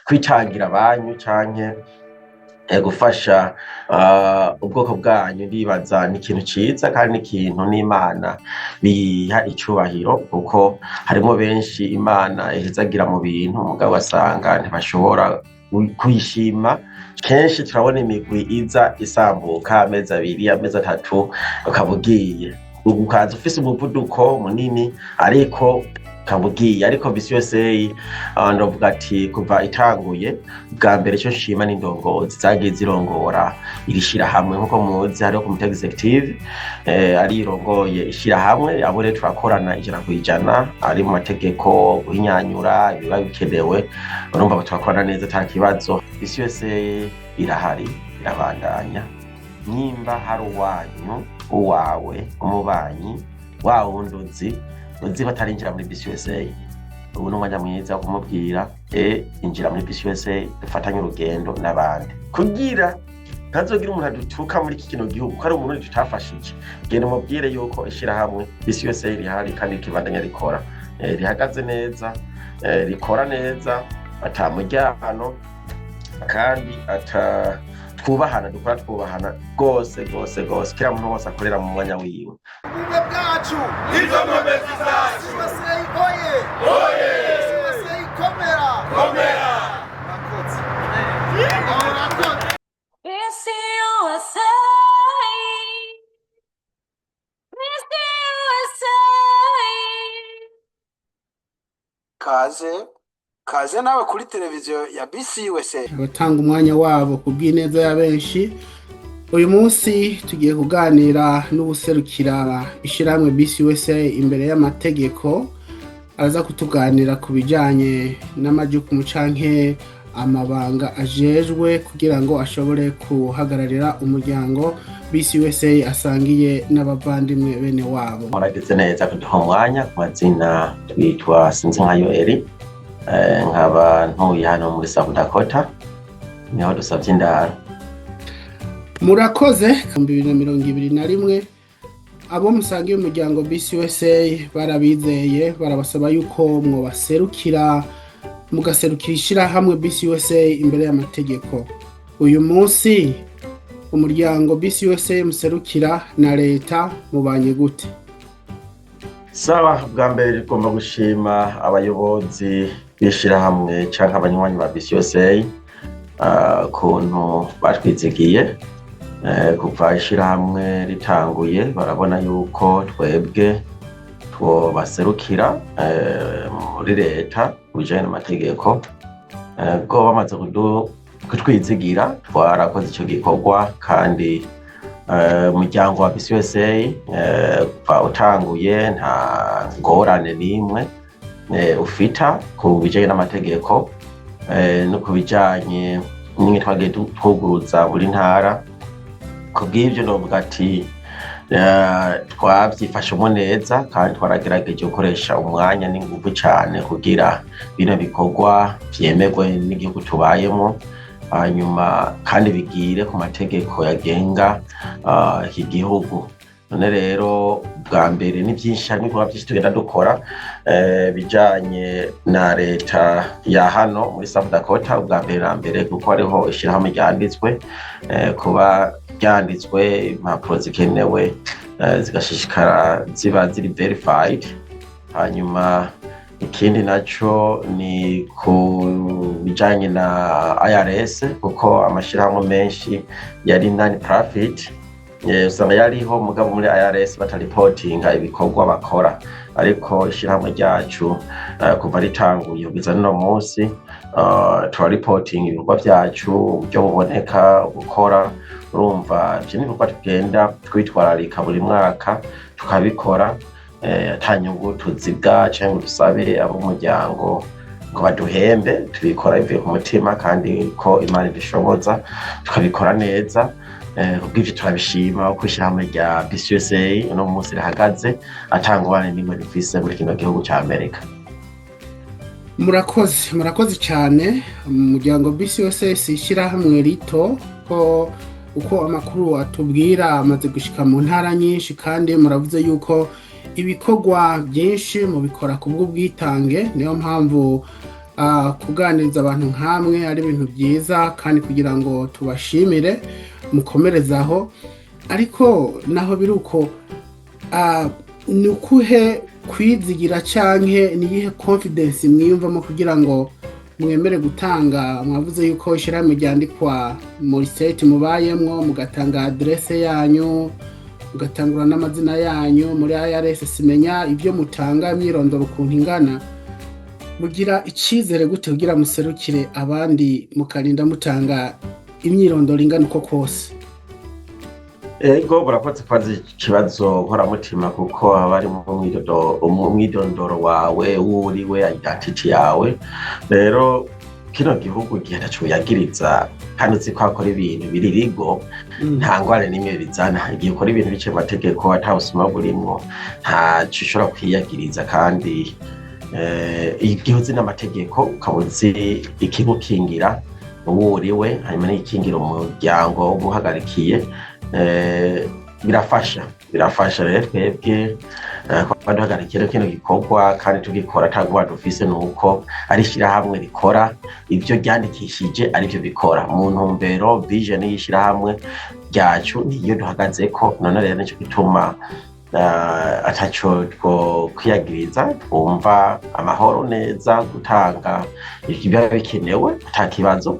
Kwitangira banyu canke gufasha ubwoko bwanyu, ndibaza ni ikintu ciza kandi ni ikintu n'Imana biha icubahiro, kuko harimo benshi Imana ihezagira mu bintu, mugabo basanga ntibashobora kuyishima. Kenshi turabona imigwi iza isambuka amezi 2, amezi 3, ukaba ugiye, ukaza ufise umuvuduko munini ariko ukaba ugiye. Ariko BCUSA, ndavuga ati kuva itanguye, bwa mbere icyo nshima n'indongozi zagiye zirongora iri shirahamwe. Nk'uko muzi, hariho komite executive ari irongoye ishirahamwe. Abo rero turakorana 100%, ari mu mategeko, guhinyanyura ibiba bikenewe. Urumva turakorana neza, ata kibazo. BCUSA irahari, irabandanya. Nimba hari uwanyu, uwawe, umubanyi wa wundi uzi ko atarinjira muri BCUSA, ubu ni umwanya mwiza wo kumubwira: injira muri BCUSA, dufatanye urugendo n'abandi, kugira ntazogira umuntu adutuka muri iki kino gihugu ko ari umuntu tutafashije. Genda umubwire yuko ishirahamwe BCUSA rihari kandi rikibandanya rikora, rihagaze neza, rikora neza, ata muryano kandi ata twubahana, dukora twubahana rwose rwose rwose. Kila muntu wose akorera mu mwanya wiwe. Ubumwe bwacu nizo nkomezi zacu. USA oye! Oye! USA komera! Komera! Murakoze, murakoze. BCUSA. BCUSA. Kaze, kaze nawe kuri televiziyo ya BCUSA. Abatanga umwanya wabo ku bw'ineza ya benshi. Uyu munsi tugiye kuganira n'ubuserukira ishyirahamwe BCUSA imbere y'amategeko. Araza kutuganira ku bijyanye n'amajukumu canke amabanga ajejwe kugira ngo ashobore guhagararira umuryango BCUSA asangiye n'abavandimwe bene wabo. Muragize neza kuduha umwanya. Ku mazina twitwa Sinzi Eri, nkaba ntuye hano muri South Dakota, niho dusavye indaro. Murakoze. 2021 abo musangiye umuryango BCUSA barabizeye, barabasaba yuko mwobaserukira, mugaserukira ishyirahamwe BCUSA imbere y'amategeko. Uyu munsi umuryango BCUSA muserukira na leta mubanye gute? Sawa, bwa mbere tugomba gushima abayobozi b'ishirahamwe canke abanywanyi ba BCUSA kuntu batwizigiye. Kuva ishirahamwe ritanguye, barabona yuko twebwe twobaserukira muri leta ku bijanye n'amategeko. Bwo bamaze kutwizigira, twarakoze ico gikorwa. Kandi umuryango wa BCUSA kuva utanguye nta ngorane n'imwe ufita ku bijanye n'amategeko no ku bijanye n'imwe twagiye twuguruza buri ntara. Kubw'ivyo novuga ati twavyifashemwo neza kandi twaragerageje gukoresha umwanya n'inguvu cane kugira bino bikorwa vyemerwe n'igihugu tubayemwo, hanyuma kandi bigire ku mategeko yagenga iki gihugu. None rero bwa mbere ni vyinshi, harimo ibikorwa vyinshi tugenda dukora bijanye na leta ya hano muri South Dakota. Ubwa mbere na mbere, kuko hariho ishirahamwe ryanditswe, kuba ryanditswe, impapuro zikenewe zigashishikara ziba ziri verified. Hanyuma ikindi naco ni ku bijanye na IRS, kuko amashirahamwe menshi yari non profit usanga yariho, mugabo muri IRS bataripotinga ibikorwa bakora. Ariko ishirahamwe ryacu kuva ritanguye kugeza n'uno munsi turaripotinga ibikorwa vyacu, uburyo buboneka gukora. Urumva ivyo ni ibikorwa tugenda twitwararika buri mwaka, tukabikora ata nyungu tuziga canke ngo dusabe ab'umuryango ngo baduhembe. Tubikora bivuye ku mutima kandi ko Imana idushoboza tukabikora neza. Kubw'ivyo turabishima uko ishirahamwe rya BCUSA uno munsi rihagaze, ata ngorane n'imwe rifise muri kino gihugu ca Amerika. Murakoze, murakoze cyane. Umuryango BCUSA si ishyirahamwe rito, ko uko amakuru atubwira amaze gushika mu ntara nyinshi, kandi muravuze yuko ibikorwa byinshi mubikora ku bw'ubwitange. Niyo mpamvu Kuganiriza abantu nkamwe ari ibintu byiza, kandi kugira ngo tubashimire, mukomerezaho. Ariko naho biri uko, ni ukuhe kwizigira canke ni iyihe confidence mwiyumvamo kugira ngo mwemere gutanga? Mwavuze yuko ishyirahamwe ryandikwa muri state mubayemwo, mugatanga adresse yanyu, mugatangura n'amazina yanyu muri IRS. Simenya ibyo mutanga, imyirondoro ukuntu ingana. Mugira icyizere gute kugira muserukire abandi, mukarinda mutanga imyirondoro ingana uko kose? Ego, burakoze kubaza ikibazo nkoramutima, kuko haba harimo umwidondoro wawe, uwo uriwe, identity yawe. Rero kino gihugu igihe ataco wiyagiriza kandi uzi ko akora ibintu biri legal, nta ngorane n'imwe bizana. Igihe ukora ibintu biciye mu mategeko, ata busuma burimwo, ntaco ushobora kwiyagiriza. Kandi igihe uzi n'amategeko, ukaba uzi ikigukingira uwo uriwe, hanyuma n'igikingira umuryango uguhagarikiye, birafasha, birafasha. Rero twebwe kuba duhagarikiye kino gikorwa kandi tugikora ata ngwara dufise, ni uko ari ishirahamwe rikora ivyo ryandikishije, arivyo bikora mu ntumbero vision y'ishirahamwe ryacu, niyo duhagazeko. None rero nico gituma ataco two kwiyagiriza, twumva amahoro neza gutanga ibiba bikenewe ata kibazo.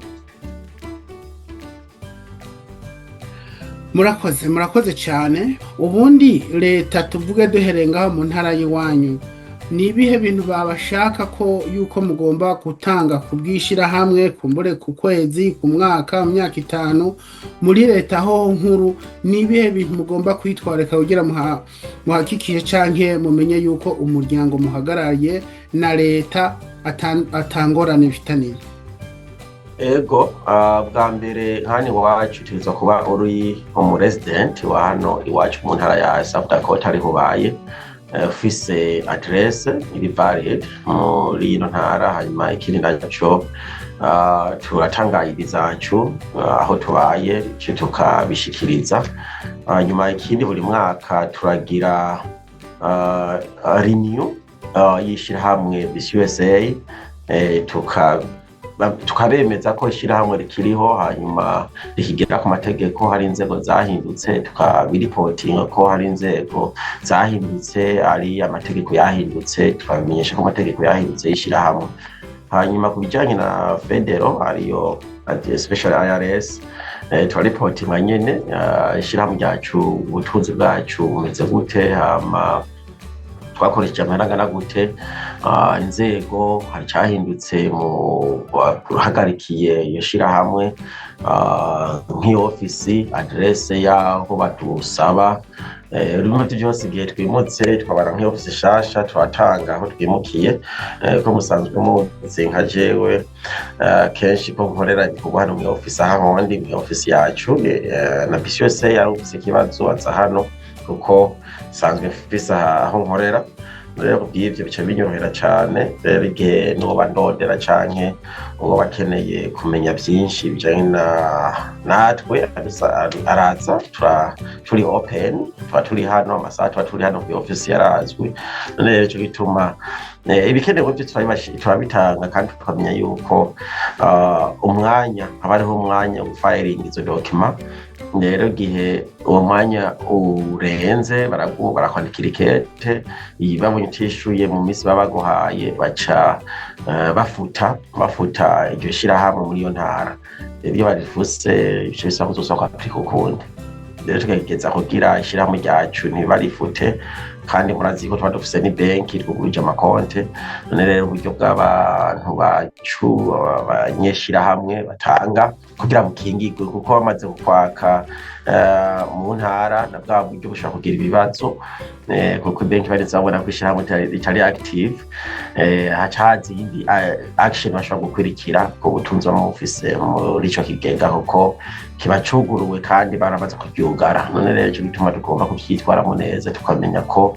Murakoze, murakoze cyane. Ubundi leta, tuvuge duhereye ngaho mu ntara y'iwanyu, ni ibihe bintu babashaka ko yuko mugomba gutanga ku bw'ishyirahamwe, kumbure ku kwezi, ku mwaka, mu myaka 5? Muri leta ho nkuru, ni ibihe bintu mugomba kwitwararika kugira muhakikiye canke mumenye yuko umuryango muhagarariye na leta atangorane bifitaniye? Ego, bwa mbere hano iwacu utegerezwa kuba uri umu resident wa hano iwacu mu ntara ya South Dakota, ariho ubaye, ufise adresse iri valid muri ino ntara. Hanyuma ikindi naco, turatanga ID zacu, aho tubaye, ico tukabishikiriza. Hanyuma ikindi, buri mwaka turagira renew y'ishirahamwe BCUSA, tukabemeza ko ishirahamwe rikiriho, hanyuma rikigera ku mategeko. Hari inzego zahindutse, tukabiripotinga ko hari inzego zahindutse, ari amategeko yahindutse, tukabamenyesha ko amategeko yahindutse y'ishirahamwe. Hanyuma ku bijanye na federal, ariyo special IRS, turaripotinga nyene ishirahamwe ryacu, ubutunzi bwacu bumeze gute, hama twakoresheje amahera angana gute, inzego hari icyahindutse mu bahagarikiye iyo shirahamwe, nk'iyo ofisi, adresse y'aho badusaba. Urumva ivyo byose, igihe twimutse twabara nk'iyo ofisi shasha, turatanga aho twimukiye. Ko musanzwe muzi nka jewe, kenshi ko nkorera ibikorwa hano mu ofisi, aho ndi mu ofisi yacu, na BCUSA yari ufise ikibazo aza hano, kuko nsanzwe mfise aho nkorera. Rero kubw'ivyo bica binyorohera cane. Rero igihe noba ndondera canke uwo bakeneye kumenya vyinshi bijanye na natwe, araza, turi open, tuba turi hano amasaha, tuba turi hano ku ofisi yarazwi. None rero ico gituma ibikenewe vyo turabitanga, kandi tukamenya yuko umwanya haba hariho umwanya wo gufayiringa izo document. Rero igihe uwo mwanya urenze, barakwandikira ikete. Iyi babonye utishuye mu minsi baba baguhaye, baca bafuta iryo shirahamwe muri iyo ntara. Rero iyo barifuse, bica bisaba ko uzosubira kwapurika ukundi. Rero tugerageza kugira ishirahamwe ryacu ntibarifute, kandi murazi ko tuba dufise ni benki twuguruje amakonte. None rero uburyo bw'abantu bacu, abanyeshirahamwe batanga kugira bukingirwe, kuko bamaze kukwaka mu ntara, na bwa buryo bushobora kugira ibibazo, kuko benki baretse babona ko ishirahamwe ritari active, haca haza iyindi action bashobora gukurikira ku butunzi baba bufise muri ico kigega, kuko kiba cuguruwe kandi baramaze kuryugara. None rero ico gituma tugomba kuvyitwaramo neza, tukamenya ko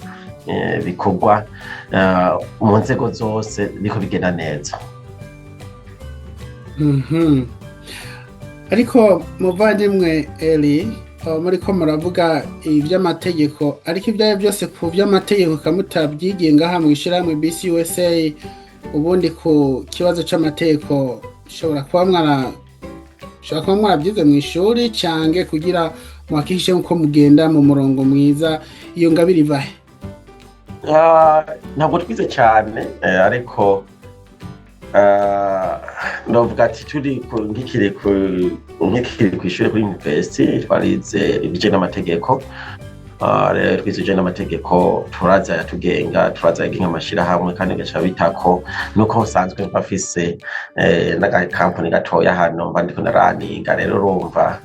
bikorwa mu nzego zose biriko bigenda neza. Ariko muvandimwe Eli, muriko muravuga ivy'amategeko, ariko ibyo ari byose ku vy'amategeko kamutabyigiye ngaha mw'ishirahamwe BCUSA. Ubundi ku kibazo c'amategeko, ushobora kuba mwarabyize mu ishuri, cange kugira mwakishe uko mugenda mu murongo mwiza, iyo ngabire ivahe? Ah, ntabwo twize cyane, ariko ndavuga ati turi nkikiri ku ishuri kuri university twarize ibijanye n'amategeko. Rero twize ibijanye n'amategeko, turazi ayatugenga, turazi ayagenga amashirahamwe, kandi gaca bitako nuko nsanzwe mba mfise n'agakampani gatoya hano mba ndiko ndaraninga. Rero urumva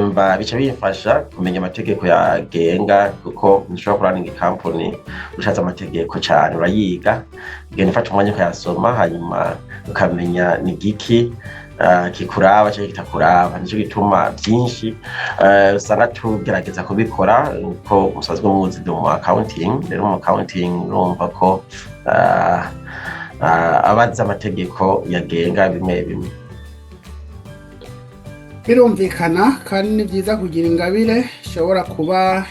mba bica bimfasha kumenya amategeko yagenga, kuko ntushobora kuraninga ikampani ushatse amategeko cyane. Urayiga, ugenda ufata umwanya ukayasoma, hanyuma ukamenya ni giki kikuraba cyangwa kitakuraba. Nicyo gituma byinshi usanga tugerageza kubikora uko musanzwe muzi ndi mu accounting. Rero mu accounting urumva ko abazi amategeko yagenga bimwe bimwe. Birumvikana, kandi ni byiza kugira ingabire ishobora kuba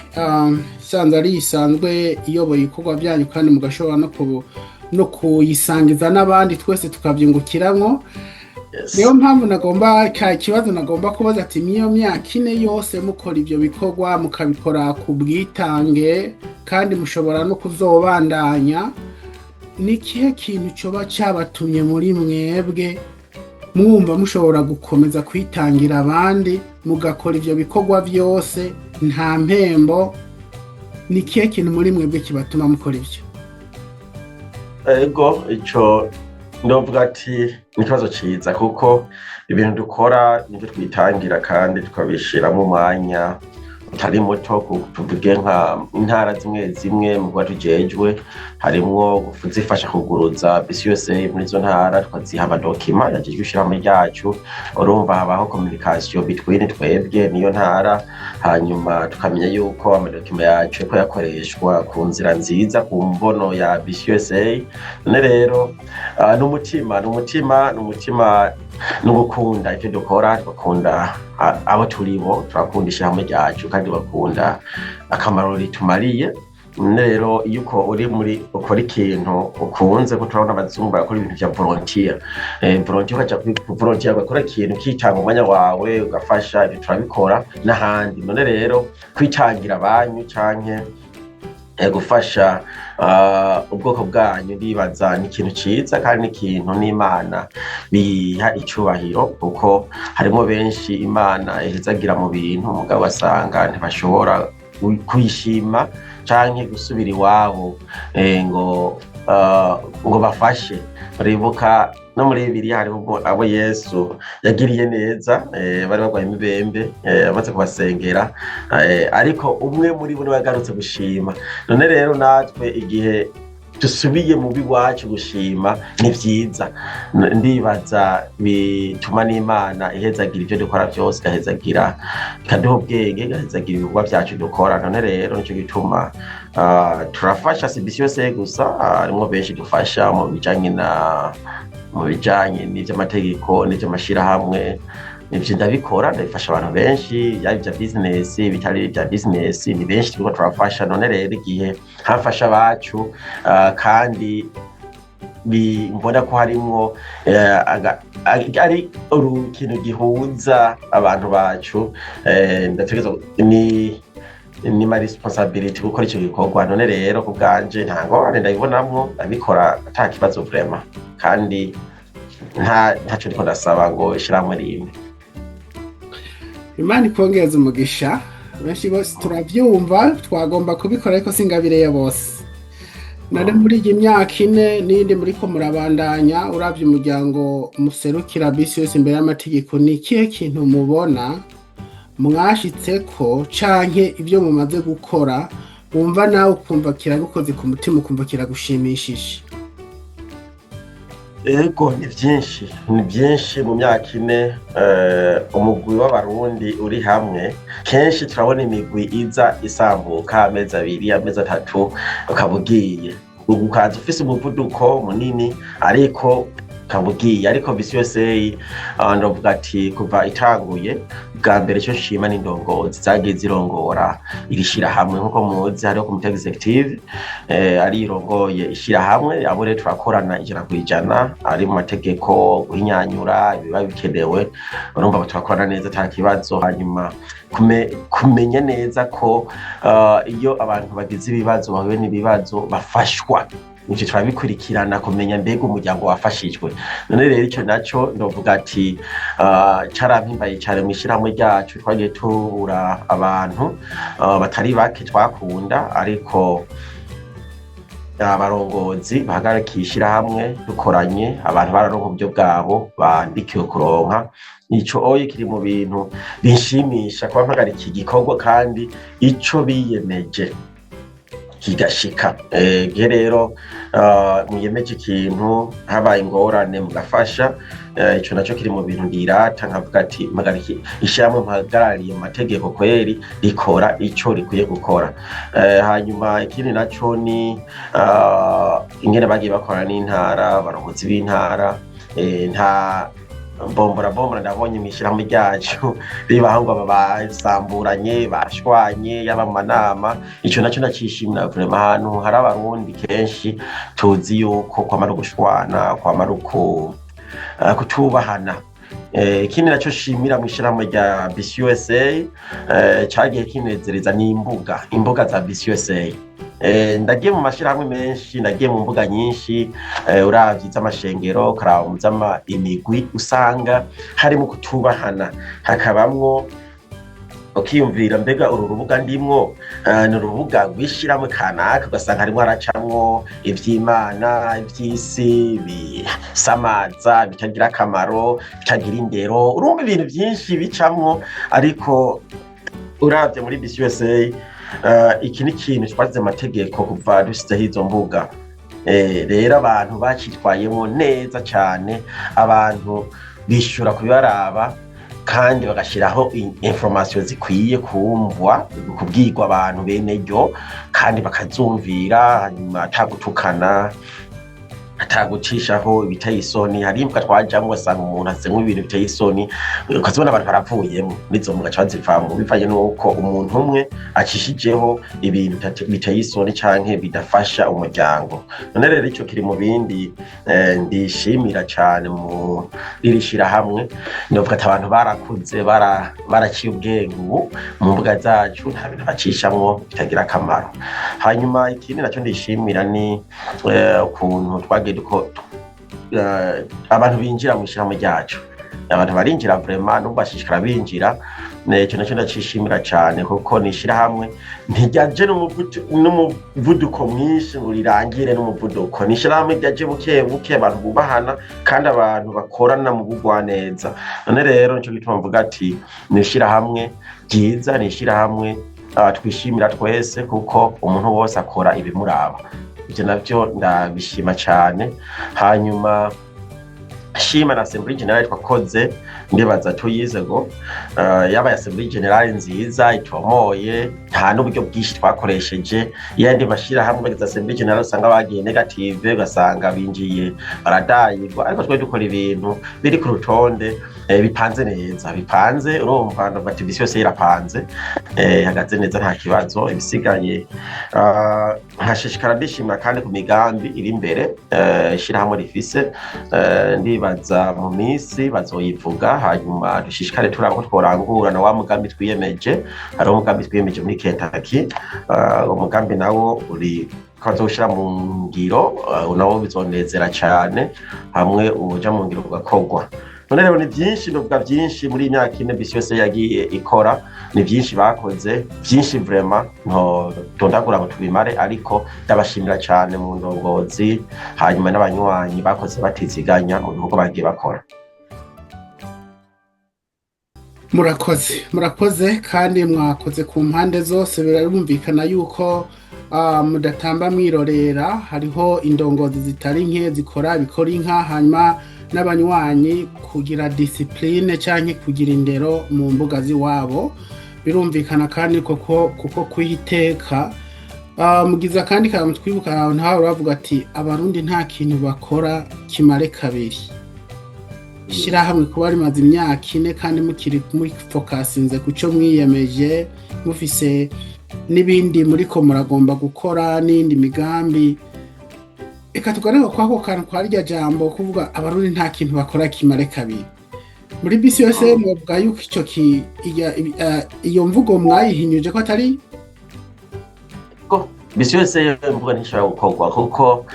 isanzwe ari isanzwe iyoboye ibikorwa byanyu, kandi mugashobora no kuyisangiza n'abandi, twese tukabyungukiramwo. Niyo mpamvu nagomba ka kibazo nagomba kubaza ati: "Niyo myaka 4 yose mukora ibyo bikorwa, mukabikora ku bwitange, kandi mushobora no kuzobandanya, ni ikihe kintu coba cabatumye muri mwebwe mwumva mushobora gukomeza kwitangira abandi, mugakora ivyo bikorwa byose nta mpembo? Ni ikihe kintu muri mwebwe kibatuma mukora ivyo?" Ego, ico ndavuga ati ni ikibazo ciza, kuko ibintu dukora nivyo twitangira kandi tukabishiramo umwanya utari muto. Tuvuge nka intara zimwe zimwe mu kuba tujejwe, harimwo kuzifasha kuguruza BCUSA muri izo ntara, tukaziha ama documents yajejwe ishirahamwe ryacu. Urumva habaho communication between twebwe n'iyo ntara, hanyuma tukamenya yuko ama documents yacu ko yakoreshwa ku nzira nziza, ku mbono ya BCUSA. None rero n'umutima no gukunda ivyo dukora, tugakunda abo turibo, turakunda ishirahamwe ryacu kandi bakunda akamaro ritumariye. None rero iyo uko uri muri ukora ikintu ukunze, ko turabona abazungu barakora ibintu vya volunteer, volunteer, ukaja ku volunteer ugakora ikintu ukitanga umwanya wawe ugafasha, ivyo turabikora n'ahandi. None rero kwitangira abanyu canke gufasha ubwoko bwanyu, ndibaza ni ikintu ciza, kandi n'ikintu n'Imana biha icubahiro, kuko harimo benshi Imana ihezagira mu bintu, mugabo basanga ntibashobora kuyishima canke gusubira iwabo ngo bafashe. Uribuka no muri Bibiliya hariho abo Yesu yagiriye neza, bari barwaye imibembe, amaze kubasengera, ariko umwe muri bo niwe yagarutse gushima. None rero natwe igihe dusubiye mu biwacu gushima ni vyiza. Ndibaza bituma n'Imana ihezagira ivyo dukora vyose, igahezagira, ikaduha ubwenge, igahezagira ibikorwa vyacu dukora. None rero nico gituma turafasha, si BCUSA gusa, harimwo benshi dufasha mu bijanye n'ivy'amategeko n'ivy'amashirahamwe. Ivyo ndabikora, ndabifasha abantu benshi, yaba ivya business, bitari ivya business, ni benshi turiko turafasha. None rero igihe hafasha abacu, kandi mbona ko harimwo ari ikintu gihuza abantu bacu, ndatekereza ni ma responsibility gukora ico gikorwa. None rero ku bwanje nta ngorane ndabibonamwo, ndabikora ata kibazo vraiment, kandi ntaco ndiko ndasaba ngo ishirahamwe rimwe. Imana ikongeza umugisha. Benshi bose turabyumva, twagomba kubikora, ariko si ingabire ya bose. None muri iyi myaka 4 n'iyindi muriko murabandanya, uravye umuryango muserukira BCUSA imbere y'amategeko, ni ikihe kintu mubona mwashitseko canke ibyo mumaze gukora, wumva nawe ukumva kiragukoze ku mutima, ukumva kiragushimishije? Ego, ni byinshi, ni byinshi. Mu myaka 4 umugwi w'Abarundi uri hamwe, kenshi turabona imigwi iza isambuka amezi 2, amezi 3, ukaba ugiye, ukaza ufise umuvuduko munini, ariko Ukaba ugiye. Ariko BCUSA, ndavuga ati kuva itanguye, bwa mbere icyo nshima n'indongozi zagiye zirongora iri shirahamwe. Nk'uko muzi, hariho komite executive, ari irongoye ishirahamwe. Abo rero turakorana 100%, ari mu mategeko, guhinyanyura ibiba bikenewe. Urumva turakorana neza, ata kibazo. Hanyuma kumenya neza ko iyo abantu bagize ibibazo, bahuye n'ibibazo, bafashwa, ivyo turabikurikirana, kumenya mbega umuryango wafashijwe. None rero ico naco ndovuga ati carampimbaye cane. Mw'ishirahamwe ryacu twagiye tubura abantu batari bake twakunda, ariko abarongozi bahagarikiye ishirahamwe dukoranye, abantu bararonka uburyo bwabo bandikiwe kuronka. Ico oye kiri mu bintu binshimisha, kuba mpagarika igikorwa kandi ico biyemeje kigashika. Gihe rero mwiyemeje ikintu, habaye ingorane mugafasha, ico naco kiri mu bintu ndirata, nkavuga ati mpagariki ishirahamwe mpagarariye mu mategeko kweri rikora ico rikwiye gukora. Hanyuma ikindi naco ni ingene bagiye bakora n'intara, abarongozi b'intara. Nta bombora bombora ndabonye mw'ishirahamwe ryacu ribaho ngo aba basamburanye, bashwanye, yaba mu manama. Ico naco ndacishimira vraiment. Ahantu hari Abarundi kenshi tuzi yuko kwamara ugushwana, kwamara uku kutubahana. Ikindi naco shimira mw'ishirahamwe rya BCUSA, cagiye kinezereza, n'imbuga, imbuga za BCUSA. Ndagiye mu mashirahamwe menshi, ndagiye mu mbuga nyinshi, uravye iz'amashengero, ukaraba mu z'ama imigwi, usanga harimo kutubahana, hakabamwo ukiyumvira mbega uru rubuga ndimwo ni urubuga rw'ishirahamwe kanaka, ugasanga harimwo haracamwo ivy'Imana, ivy'isi, bisamaza, bitagira akamaro, bitagira indero. Urumva ibintu vyinshi bicamwo. Ariko uravye muri BCUSA, iki ni ikintu twasize amategeko kuva dusizeho izo mbuga. Rero abantu bacitwayemo neza cane, abantu bishura kubibaraba kandi bagashiraho information zikwiye kumvwa, kubwirwa abantu bene ryo, kandi bakazumvira. Hanyuma ata gutukana, atagucishaho ibiteye isoni. Hari imbwa twajamwo ugasanga umuntu azemwo ibintu biteye isoni, ukazibona abantu baravuyemo n'izo mbwa gaca bazivamwo, bivanye n'uko umuntu umwe acishijeho ibintu biteye isoni canke bidafasha umuryango. None rero ico kiri mu bindi ndishimira cane mu riri shirahamwe. Novuga ati abantu barakuze, baraciye ubwenge. Ubu mu mbuga zacu nta bintu bacishamwo bitagira akamaro. Hanyuma ikindi naco ndishimira ni ukuntu twagiye duko abantu binjira mu ishirahamwe ryacu. Abantu barinjira vraiment, n'ubu bashishikara binjira. Ico naco ndacishimira cane, kuko ni ishirahamwe ntiryaje n'umuvuduko mwinshi ngo rirangire n'umuvuduko. Ni ishirahamwe ryaje buke buke, abantu bubahana kandi abantu bakorana mu bugwaneza. None rero nico gituma mvuga ati ni ishirahamwe ryiza, ni ishirahamwe twishimira twese, kuko umuntu wose akora ibimuraba. Ivyo navyo ndabishima cane. Hanyuma shima na Assemblée Générale twakoze, ndibaza tuyize ngo yabaye Assemblée Générale nziza itomoye, nta n'uburyo bwinshi twakoresheje. Yandi mashirahamwe bagize Assemblée Générale usanga bagiye négative, ugasanga binjiye baradayirwa, ariko twe dukora ibintu biri ku rutonde, bipanze neza, bipanze. Urumva ndavuga ati bisi yose irapanze, ihagaze neza, nta kibazo. Ibisigaye nkashishikara ndishimira kandi ku migambi iri imbere ishirahamwe rifise. Ndibaza mu minsi bazoyivuga, hanyuma dushishikare turaba ko tworangura na wa mugambi twiyemeje. Hariho umugambi twiyemeje muri Kentucky, umugambi nawo uri ko bazowushira mu ngiro, nawo bizonezera cane hamwe uja mu ngiro ugakorwa. None rero ni byinshi, novuga byinshi muri iyi myaka 4 bisi yose yagiye ikora. Ni byinshi bakoze, byinshi vraiment, ntotondagura ngo tubimare, ariko ndabashimira cyane mu ndongozi, hanyuma n'abanywanyi bakoze batiziganya mu bihugu bagiye bakora. Murakoze, murakoze kandi mwakoze ku mpande zose. Birumvikana yuko mudatamba mwirorera, hariho indongozi zitari nke zikora bikora inka, hanyuma n'abanywanyi kugira discipline canke kugira indero mu mbuga z'iwabo. Birumvikana kandi koko kuko kwihiteka mugiza kandi kantu twibuka ahantu hawe bavuga ati Abarundi nta kintu bakora kimare kabiri. Ishyirahamwe kuba rimaze imyaka 4 kandi mukiri muri fokasinze ku cyo mwiyemeje, mufise n'ibindi muriko muragomba gukora n'iyindi migambi. Reka tugaruke kwako kantu, kwa rya jambo kuvuga Abarundi nta kintu bakora kimare kabiri. Muri bisi yose mwavuga yuko ico ki iyo mvugo mwayihinyuje ko atari Bisi yose imvugo ntishobora gukorwa, kuko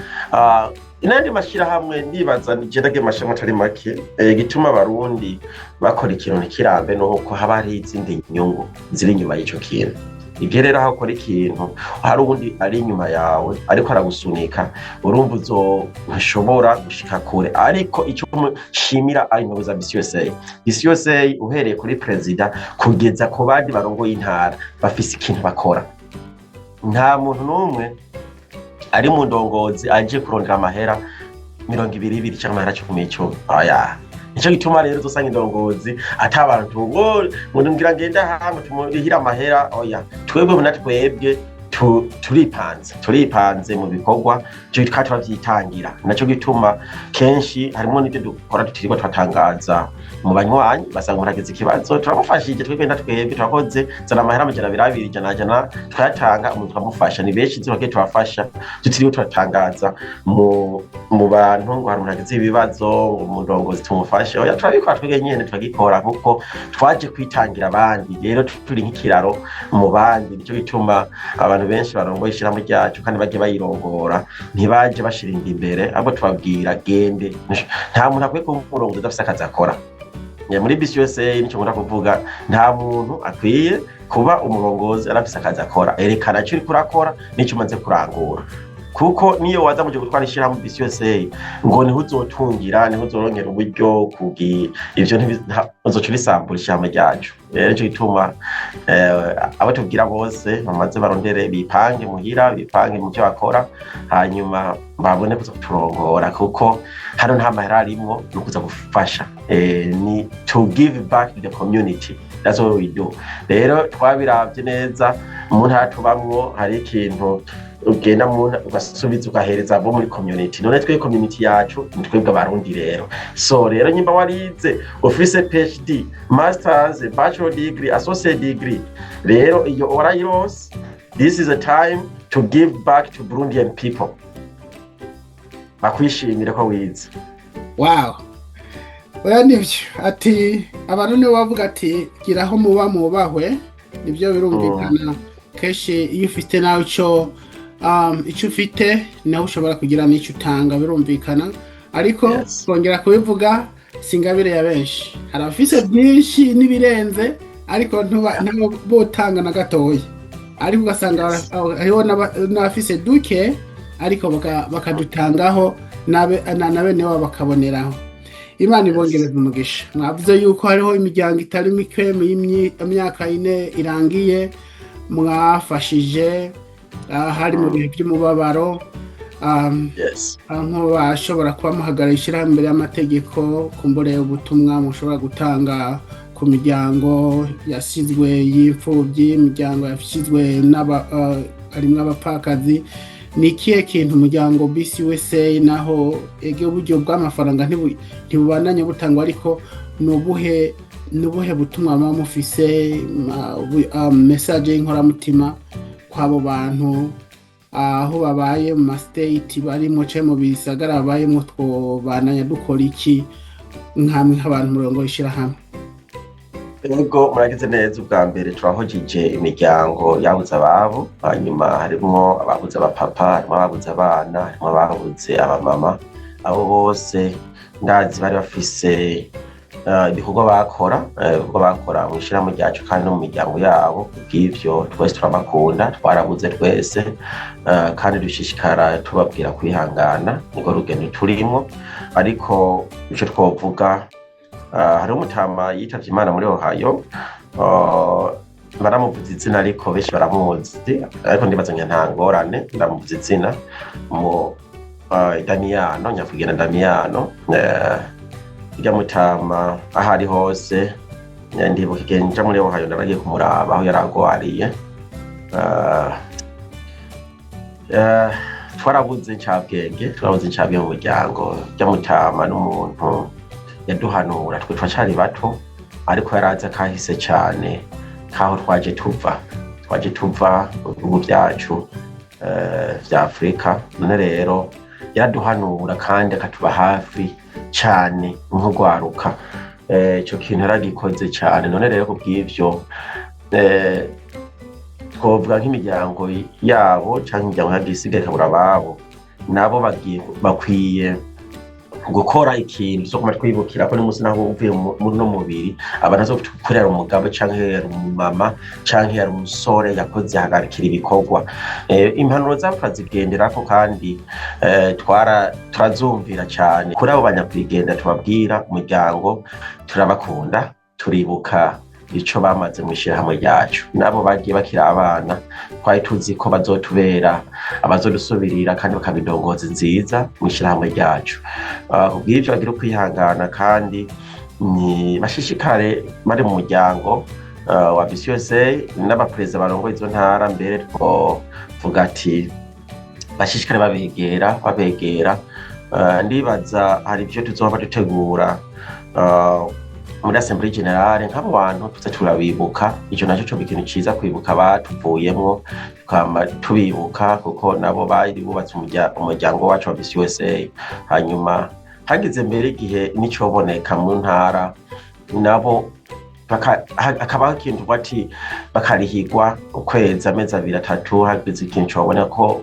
n'andi mashyirahamwe, ndibaza nigenda amashirahamwe atari make. Igituma Abarundi bakora ikintu ntikirambe ni uko haba hariho izindi nyungu ziri inyuma y'ico kintu. Ibyo rero, aho ukora ikintu hari uwundi ari inyuma yawe ariko aragusunika, urumva uzo ntushobora gushika kure. Ariko icyo nshimira ari ingabo za Bisi USA, Bisi USA, uhereye kuri perezida kugeza ku bandi barongoye intara, bafise ikintu bakora. Nta muntu n'umwe ari mu ndongozi aje kurondera amahera 20 ibiri cyangwa amahera 10 10. Oya, nico gituma rero uzosanga indongozi ata abantu ngo ngira ngenda hamwe tumurihire amahera. Oya, twebwe na twebwe turipanze mu bikorwa ivyo kandi turavyitangira. Naco gituma kenshi harimo n'ivyo dukora tutirirwa turatangaza mu banywanyi. Basanga umuntu agize ikibazo, turamufashije twebwe na twebwe turakoze, zana amahera 200, 200, 100, 100, tukayatanga, umuntu tukamufasha. Ni benshi nzi bagiye turafasha tutiriwe turatangaza mu bantu ngo hari umuntu agize ibibazo, ngo umundongozi tumufashe. Oya, turabikora twebwe nyene, turagikora kuko twaje kwitangira abandi. Rero turi nk'ikiraro mu bandi. Nico gituma abantu benshi barongoye ishirahamwe ryacu kandi bagiye bayirongora ntibaje bashira inda imbere, ahubwo tubabwira gende. Nta muntu akwiye kuba umurongozi udafise akazi akora. Muri BC USA nico nkunda kuvuga: nta muntu akwiye kuba umurongozi arafise akazi akora. Erekana ico uriko urakora n'ico umaze kurangura, kuko niyo waza muje gutwara ishirahamwe BC USA ngo niho uzotungira, niho uzorongera uburyo kugira ivyo, uzoca ubisambura ishirahamwe ryacu. Rero nico gituma abo tubwira bose bamaze barondere, bipange muhira, bipange mu vyo bakora, hanyuma babone kuza kuturongora, kuko hano nta mahera arimwo, ni ukuza gufasha. Ni to give back to the community, that's what we do. Rero twabiravye neza, mu ntara tubamwo hari ikintu ugenda mu ugasubiza, ugahereza abo muri community. None twe community yacu ni twebwe Abarundi. Rero so rero nyimba warize, ufise PhD, masters, bachelor degree, associate degree, rero iyo warayironse, this is a time to give back to Burundian people, bakwishimire ko wize. Wow, oya, nibyo. Ati Abarundi bavuga ati gira aho muba mubahwe. Nibyo, birumvikana. Kenshi iyo ufite nawe icyo ufite, nawe ushobora kugira n'icyo utanga, birumvikana. Ariko kongera kubivuga, si ingabire ya benshi. Hari abafise byinshi n'ibirenze, ariko ntibotanga na gatoya, ariko ugasanga hariho n'abafise duke, ariko bakadutangaho na bene wabo bakaboneraho. Imana ibongereza umugisha. Mwavuze yuko hariho imiryango itari mike mu myaka 4 irangiye mwafashije, hari mu bihe by'umubabaro, nk'abashobora kuba muhagarara ishyirahamwe imbere y'amategeko, kumbure ubutumwa mushobora gutanga ku miryango yasizwe y'imfubyi, imiryango yasizwe n'aba harimwo abapfakazi, ni ikihe kintu umuryango BCUSA, naho ege uburyo bw'amafaranga ntibubandanye butangwa, ariko ni ubuhe butumwa muba mufise, message y'inkoramutima kw'abo bantu aho babaye mu ma state barimo canke mu bisagara babayemo? Twobandanya dukora iki nkamwe nk'abantu murongo w'ishirahamwe? Ego, muragize neza. Ubwa mbere turahojije imiryango yabuze ababo. Hanyuma harimwo ababuze abapapa, harimwo ababuze abana, harimwo ababuze abamama. Abo bose ndazi bari bafise ibikorwa bakora, ibikorwa bakora mu ishirahamwe ryacu kandi no mu miryango yabo. Kubw'ivyo twese turabakunda, twarabuze twese, kandi dushishikara tubabwira kwihangana, niko rugendo turimwo. Ariko ico twovuga, hariho umutama yitavye Imana muri Ohio, baramuvuza izina, ariko benshi baramuzi, ariko ndibaza ngira nta ngorane ndamuvuza izina, mu Damiyano, nyakwigendera Damiyano. Urya mutama aho ari hose, ndibuka igihe nja muri Ohio naragiye kumuraba aho yari agwariye. Twarabuze incabwenge, twarabuze incabwenge mu muryango. Urya mutama n'umuntu Yaduhanura twe turacari bato, ariko yarazi akahise cane kaho twaje tuva, twaje tuva mu bihugu vyacu vya Afurika. None rero yaraduhanura kandi akatuba hafi cane nk'urwaruka. Ico kintu yaragikoze cane. None rero kubw'ivyo, twovuga nk'imiryango yabo canke imiryango yagiye isigaye ikabura ababo, nabo bagiye bakwiye gukora ikintu cyo kuma twibukira ko n'umunsi naho uvuye muri uno mubiri, abantu azokurera umugabo canke yari umumama canke yari umusore yakoze ahagarikira ibikorwa. Impanuro zabo turazigenderako kandi turazumvira cane. Kuri abo banyakwigendera tubabwira umuryango turabakunda, turibuka ico bamaze mw'ishirahamwe ryacu. Nabo bagiye bakiri abana, twari tuzi ko bazotubera abazodusubirira kandi bakaba indongozi nziza mw'ishirahamwe ryacu. Kubw'ivyo bagira ukwihangana kandi ni bashishikare bari mu muryango wa BCUSA n'abaperezida barongoye izo ntara. Mbere twovuga ati bashishikare babegera, babegera. Ndibaza hari ivyo tuzoba dutegura muri Assemblée Générale, nk'abo bantu tuze turabibuka. Ico naco coba ikintu ciza, kwibuka abatuvuyemwo, tukama tubibuka kuko nabo bari bubatse umuryango wacu wa BCUSA. Hanyuma hagize mbere igihe nicoboneka mu ntara, nabo hakabaho ikintu bati bakarihigwa ukwezi, amezi abiri, atatu, hagize ikintu coboneka ko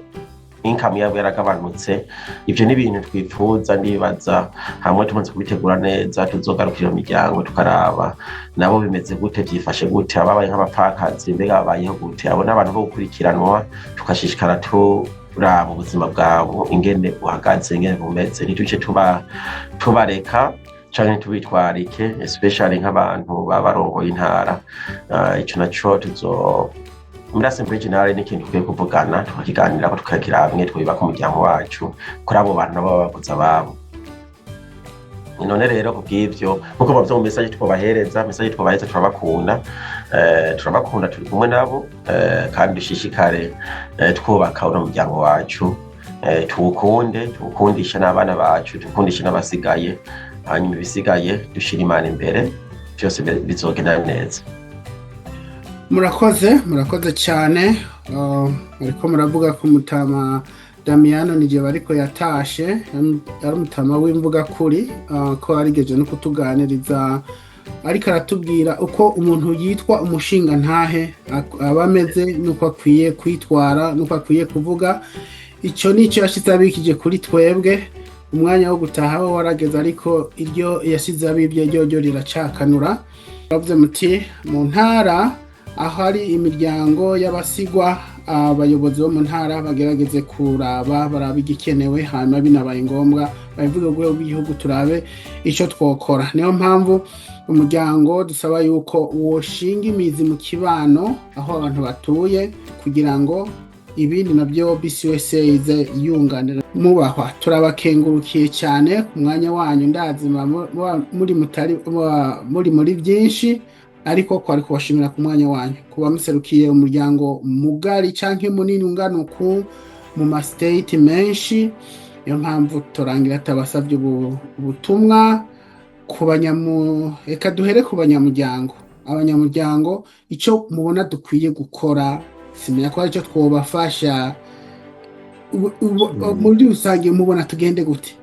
income yabo yaragabanutse. Ivyo ni ibintu twipfuza. Ndibaza hamwe tumaze kubitegura neza, tuzogarukira iyo miryango tukaraba nabo bimeze gute, vyifashe gute, ababaye nk'abapfakazi mbega babayeho gute. Abo n'abantu bo gukurikiranwa, tugashishikara turaba ubuzima bwabo ingene buhagaze, ingene bumeze, ntituce tuba tubareka canke tubitwarike, especially nk'abantu baba barongoye intara. Ico naco tuzo muri Assemblée Générale ni ikintu dukwiye kuvugana, tukakiganirako, tukagira hamwe twubaka umuryango wacu kuri abo bantu nabo baba babuze ababo. None rero kubw'ivyo, nkuko bavyo mu message twobahereza, message twobahereza, turabakunda, turabakunda, turi kumwe nabo, kandi dushishikare twubaka uno muryango wacu, tuwukunde, tuwukundishe n'abana bacu, tuwukundishe n'abasigaye. Hanyuma ibisigaye dushira Imana imbere, vyose bizogenda neza. Murakoze, murakoze cyane. Ariko muravuga ko mutama Damiyano nigihe bariko yatashe ari umutama w'imvuga kuri, ko arigeje no kutuganiriza, ariko aratubwira uko umuntu yitwa umushinga ntahe aba ameze, n'uko akwiye kwitwara, n'uko akwiye kuvuga. Icyo nicyo yashize abikije kuri twebwe. Umwanya wo gutaha we warageze, ariko iryo yasize abibye ryo riracakanura. Bavuze muti mu ntara aho hari imiryango y'abasigwa, abayobozi bo mu ntara bagerageze kuraba, baraba igikenewe, hanyuma binabaye ngombwa babivuge ku rwego rw'igihugu, turabe icyo twokora. Niyo mpamvu umuryango dusaba yuko woshinga imizi mu kibano aho abantu batuye, kugira ngo ibindi nabyo BCUSA ize yunganira. Mubahwa, turabakengurukiye cyane ku mwanya wanyu. Ndazi muba muri mutari muba muri muri byinshi, ariko kwari kubashimira ku mwanya wanyu, kuba muserukiye umuryango mugari canke munini ungana uku mu ma state menshi. Niyo mpamvu turangira tabasabye ubutumwa ku banyamu. Reka duhere ku banyamuryango. Abanyamuryango, icyo mubona dukwiye gukora, simenya ko aricyo twobafasha. Muri rusange mubona tugende gute?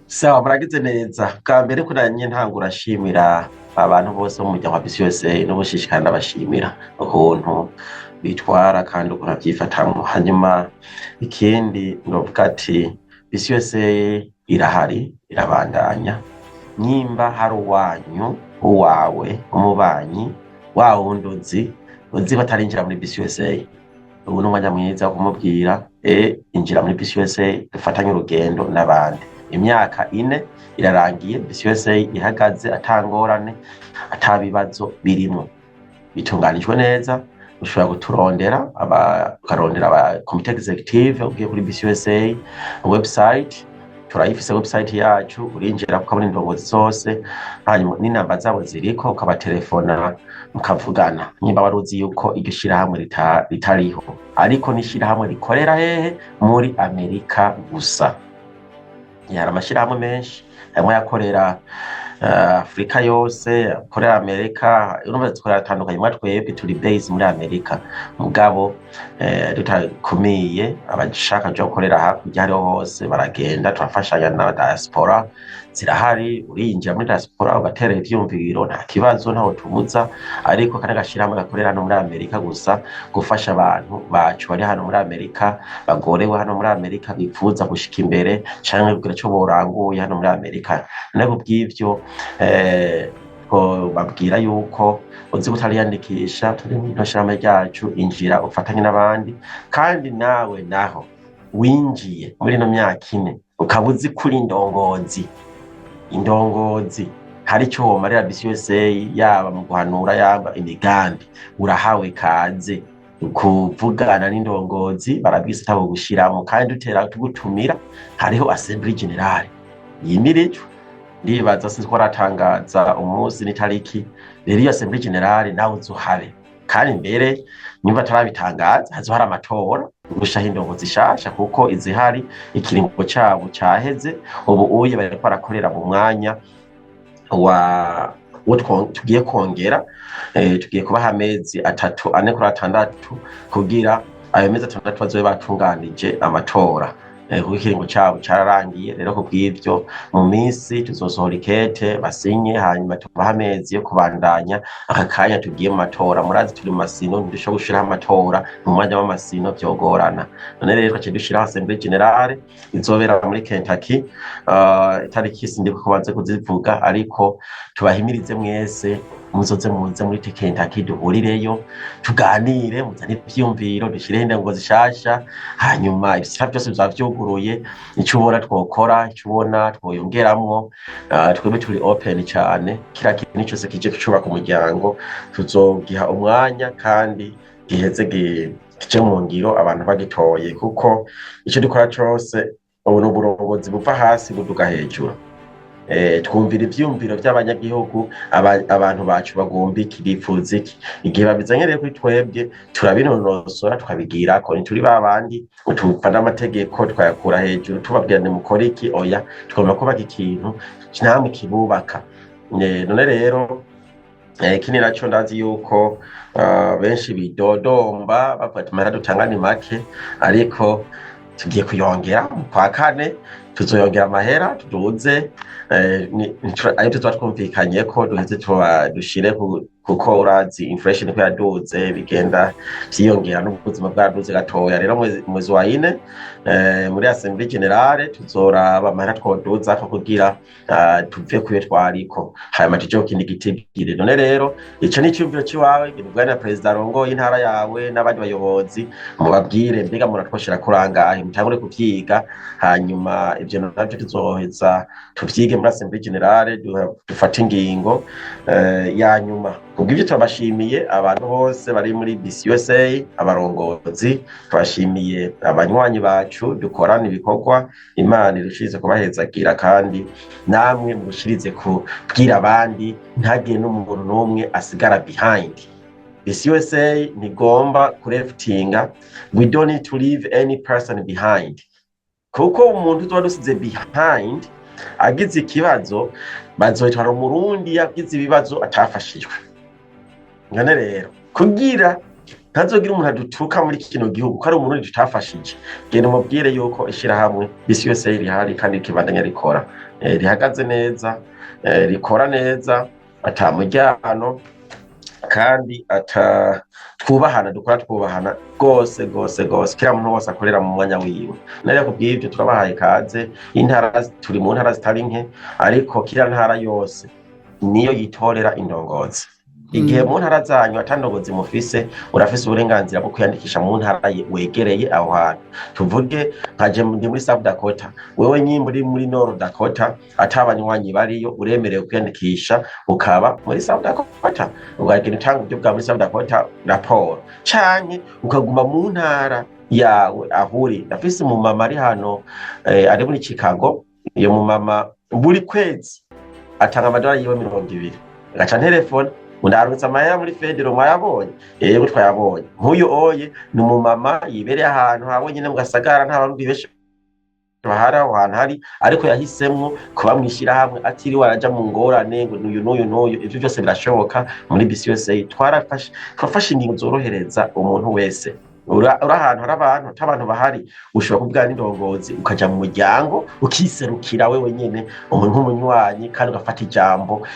Sawa, muragize neza. Bwa mbere kuranye ntango urashimira abantu bose bo mu muryango wa BCUSA n'ubushishikara ndabashimira ukuntu bitwara kandi ukuntu babyifatamwo. Hanyuma ikindi novuga ati BCUSA irahari, irabandanya. Nimba hari uwanyu, uwawe, umubanyi wa wundi uzi ko atarinjira muri BCUSA, ubu ni umwanya mwiza wo kumubwira: injira muri BCUSA, dufatanye urugendo n'abandi. Imyaka 4 irarangiye BCUSA ihagaze atangorane, atabibazo birimwo, bitunganijwe neza. Ushobora kuturondera, ukarondera aba comité exécutive ugiye kuri BCUSA website. Turayifise website yacu, urinjira ukabona indongozi zose, hanyuma n'inamba zabo ziriko, ukabatelefona mukavugana. Nimba wari uzi yuko iryo shirahamwe ritariho, ariko n'ishirahamwe rikorera hehe? Muri Amerika gusa. Hari amashirahamwe menshi, harimwo ayakorera Afurika yose, akorera Amerika, urumva dukorera atandukanye. Mwa twebwe turi base muri Amerika, mugabo tutakumiye abashaka kuja gukorera hakurya hariho hose baragenda, turafashanya na diaspora zirahari. Urinjira muri diaspora ugatera ivyumviro, nta kibazo, ntaho tubuza. Ariko kari agashirahamwe gakorera hano muri Amerika gusa, gufasha abantu bacu bari hano muri Amerika, bagorewe hano muri Amerika, bifuza gushika imbere canke kugira ico boranguye hano muri Amerika. None kubw'ivyo babwira yuko uzi kutariyandikisha turi mu shirahamwe ryacu, injira ufatanye n'abandi. Kandi nawe naho winjiye muri ino myaka 4 ukaba uzi kuri indongozi, hari ico womarira BCUSA, yaba mu guhanura, yaba imigambi, urahawe kaze kuvugana n'indongozi, barabwise atabo gushiramo. Kandi dutera tugutumira, hariho Assemblée Générale yimirijwe, ndibaza sinzi ko aratangaza umunsi n'itariki. Rero iyo Assemblée Générale nawe uzuhabe. Kandi mbere nimba atarabitangaza, hazohari amatora gushaho indongozi zishasha, kuko izihari ikiringo cabo caheze. Ubu uye bariko barakorera mu mwanya wa wo tugiye kongera, tugiye kubaha amezi 3, 4 kuri 6, kugira ayo mezi 6 bazobe batunganije amatora, kuko ikiringo cabo cararangiye. Rero kubw'ivyo, mu minsi tuzosohora ikete basinye, hanyuma tubaha amezi yo kubandanya aka kanya tugiye mu matora. Murazi turi mu masino, ntidushobora gushiraho amatora mu mwanya w'amasino, vyogorana. None rero twaciye dushiraho Assemblée Générale izobera muri Kentucky, itariki sindiko ko baze kuzivuga, ariko tubahimirize mwese muzoze, muze muri Kentucky duhurireyo, tuganire, muzane ivyiyumviro, dushireho indengo zishasha. Hanyuma ibisata vyose bizaba vyuguruye, ico ubona twokora, ico ubona twoyongeramwo, twebwe turi open cane. Kira kintu cose kije cubaka umuryango tuzogiha umwanya kandi giheze kije mu ngiro abantu bagitoye, kuko ico dukora cose ubu ni uburongozi buva hasi buduga hejuru. Twumvira ivyiyumviro vy'abanyagihugu, abantu bacu bagomba iki, bifuza iki. Igihe babizanye rero kuri twebwe, turabinonosora, tukabigirako. Ntituri ba bandi tufata amategeko tukayakura hejuru, tubabwira nimukore iki. Oya, tugomba kubaka ikintu namwe kibubaka. None rero ikindi naco, ndazi yuko benshi bidodomba bavuga ati amahera dutanga ni make, ariko tugiye kuyongera mu kwa kane, tuzoyongera amahera tuduze ayo tuzoba twumvikanye ko duheze tuba dushire kuko urazi inflation ko yaduze, bigenda vyiyongera, n'ubuzima bwaraduze gatoya. Rero mwezi wa ine muri Assemblée Générale tuzoraba amahera twoduza ko kugira tuve kuyo twariko, hanyuma tuje ku kindi gitigiri. None rero ico ni iciyumviro ciwawe, genda uvugane na perezida arongoye intara yawe n'abandi bayobozi, mubabwire mbega muratwoshera kurangahe, mutangure kuvyiga. Hanyuma ivyo navyo tuzoheza tuvyige muri Assemblée Générale, dufate ingingo ya nyuma. Kubw'ivyo turabashimiye abantu bose bari muri BCUSA, abarongozi, turashimiye abanywanyi bacu dukorana ibikorwa. Imana irushirize kubahezagira, kandi namwe murushirize kubwira abandi, ntagire n'umuntu n'umwe asigara behind. BCUSA ntigomba kureftinga, we don't need to leave any person behind, kuko umuntu tuba dusize behind agize ikibazo bazoitwara umurundi yagize ibibazo atafashijwe. None rero kugira ntazogira umuntu adutuka muri kino gihugu ko ari umurundi tutafashije, genda umubwire yuko ishirahamwe BCUSA rihari kandi rikibandanya rikora, rihagaze neza, rikora neza, ata muryano, kandi ata twubahana, dukora twubahana rwose rwose rwose, kila muntu wose akorera mu mwanya wiwe. Nari kubw'ivyo turabahaye kaze. Intara turi mu ntara zitari nke, ariko kila ntara yose niyo yitorera indongozi. Igihe mu ntara zanyu ata ndongozi mufise, urafise uburenganzira bwo kwiyandikisha mu ntara wegereye aho hantu. Tuvuge nka je ndi muri South Dakota, wewe nyimba uri muri North Dakota ata abanywanyi bariyo, uremerewe kwiyandikisha ukaba muri South Dakota, ukagenda utanga uburyo bwa muri South Dakota raporo, canke ukaguma mu ntara yawe aho uri. Ndafise umumama ari hano, ari muri Chicago. Iyo mumama buri kwezi atanga amadolari yiwe 20, agaca telefone, ndarutse amahera muri federal, mwayabonye? Yego, twayabonye. Nk'uyu oye ni umumama yibereye ahantu ha wenyine mu gasagara, nta barundi benshi. Bahari aho hantu hari, ariko yahisemwo kuba mw'ishirahamwe atiriwe araja mu ngorane ngo n'uyu n'uyu n'uyu. Ivyo byose birashoboka muri BCUSA. Twarafashe, twafashe ingingo zorohereza umuntu wese. Uri ahantu hari abantu, ata abantu bahari, ushobora kuvugana n'indongozi, ukaja mu muryango, ukiserukira wewe nyene umuntu nk'umunywanyi, kandi ugafata ijambo.